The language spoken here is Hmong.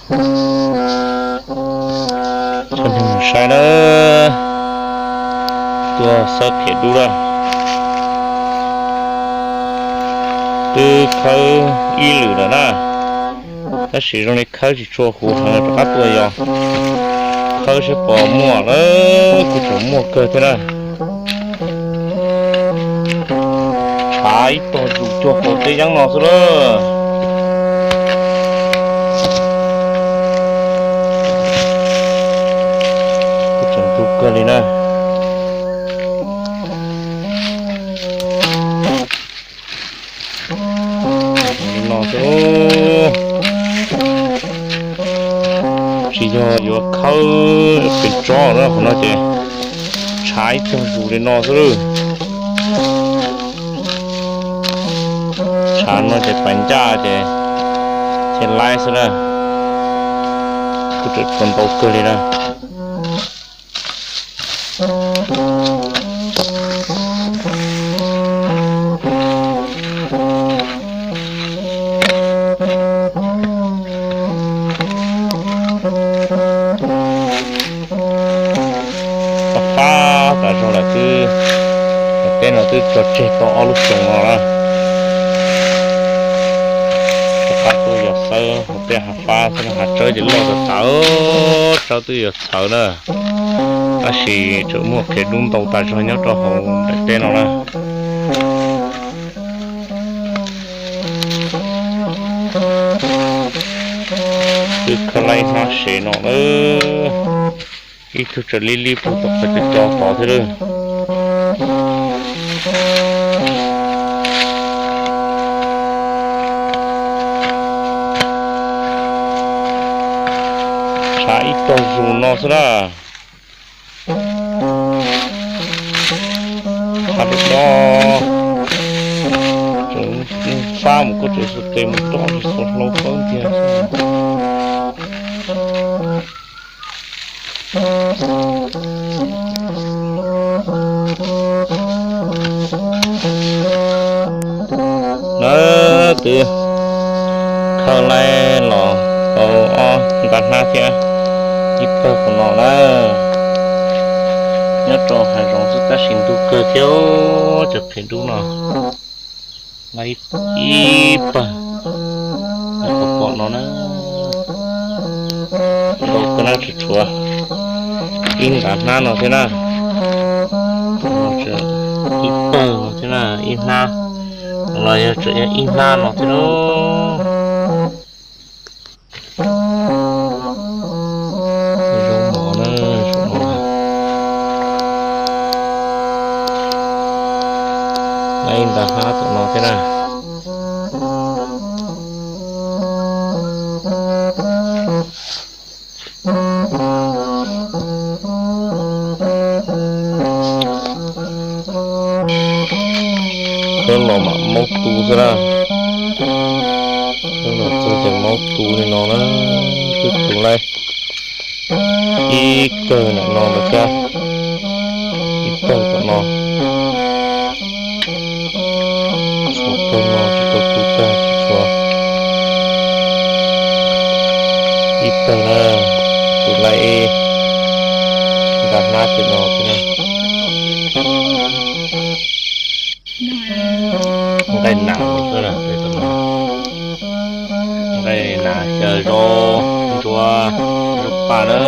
Coj nej mus saib na, tuaj xawb phem dub lawm. Twb khawb ib lwm lawm na, tab sis zoo li khawb tsis tshua huv heev, rov qab tuaj yos khawb saib puas muaj lawm. Kuj tseem muaj kawg thiab na. Tshav ib tog zus cuag qaum teb yeeb no xwb lawm. Kuj tseem ntug kawg li na. Li no xwb. Tsis yog yuav khawb pes tsob na, qhov no ces tshav ib tog zus li no xwb lawm. Tshav no ces pas ncaj ces thiaj laib xwb na. Kuj tseem tshuav ntau kawg li na. Fab fab tas zog lawm xwb, daim teb no twb tso tseg tau ob lub xyoos no lawm. Rov qab tuaj yos xawb hauv tej hav fab xwb na, hav tsawb ces loj tas tas, tsawb twb yuav txhawv na, tab sis tseem muaj phem dub ntau tas zog nyob rau hauv daim teb no na. Twb khawb laib hnab sev no lawm, ib tug tseem lib lib puag tom qhov cov co tod thiab lawm. Tshav ib tog zus no xwb na. Tshav tus no tseem fab mus kuj tseem xuas tes mus roj tsis txhob hlauv fawb tiag. Na, twb khawb laib los tau ob nta hnab thiab ib pawg qhov no na. Nyob rau hav zoov xwb tab sis ntug kawg thiab, cov phem dub no. Ib pawg, qhov pom no na, ntau kawg na, tseem tshuav ib nta hnab no thiab na. Ib pawg no thiab na, ib hnab los yog tseem ib hnab no thiab na. Zaub mov na, zaub mov. Ib nta hnab tom no thiab na. Khawb los mam maub tu xwb na. Khawb los txog ces maub tu li no na. Twb tu laib ib pawg ntawm no lawm thiab, ib pawg tom no. Tshuav pawg no tsis tau tu tag, tsis tshuav ib pawg na. Tu laib ib nta hnab tim no thiab na. Nqaij nas xwb na, nqaij nas xyaw zaub ntsuab, zaub paj na.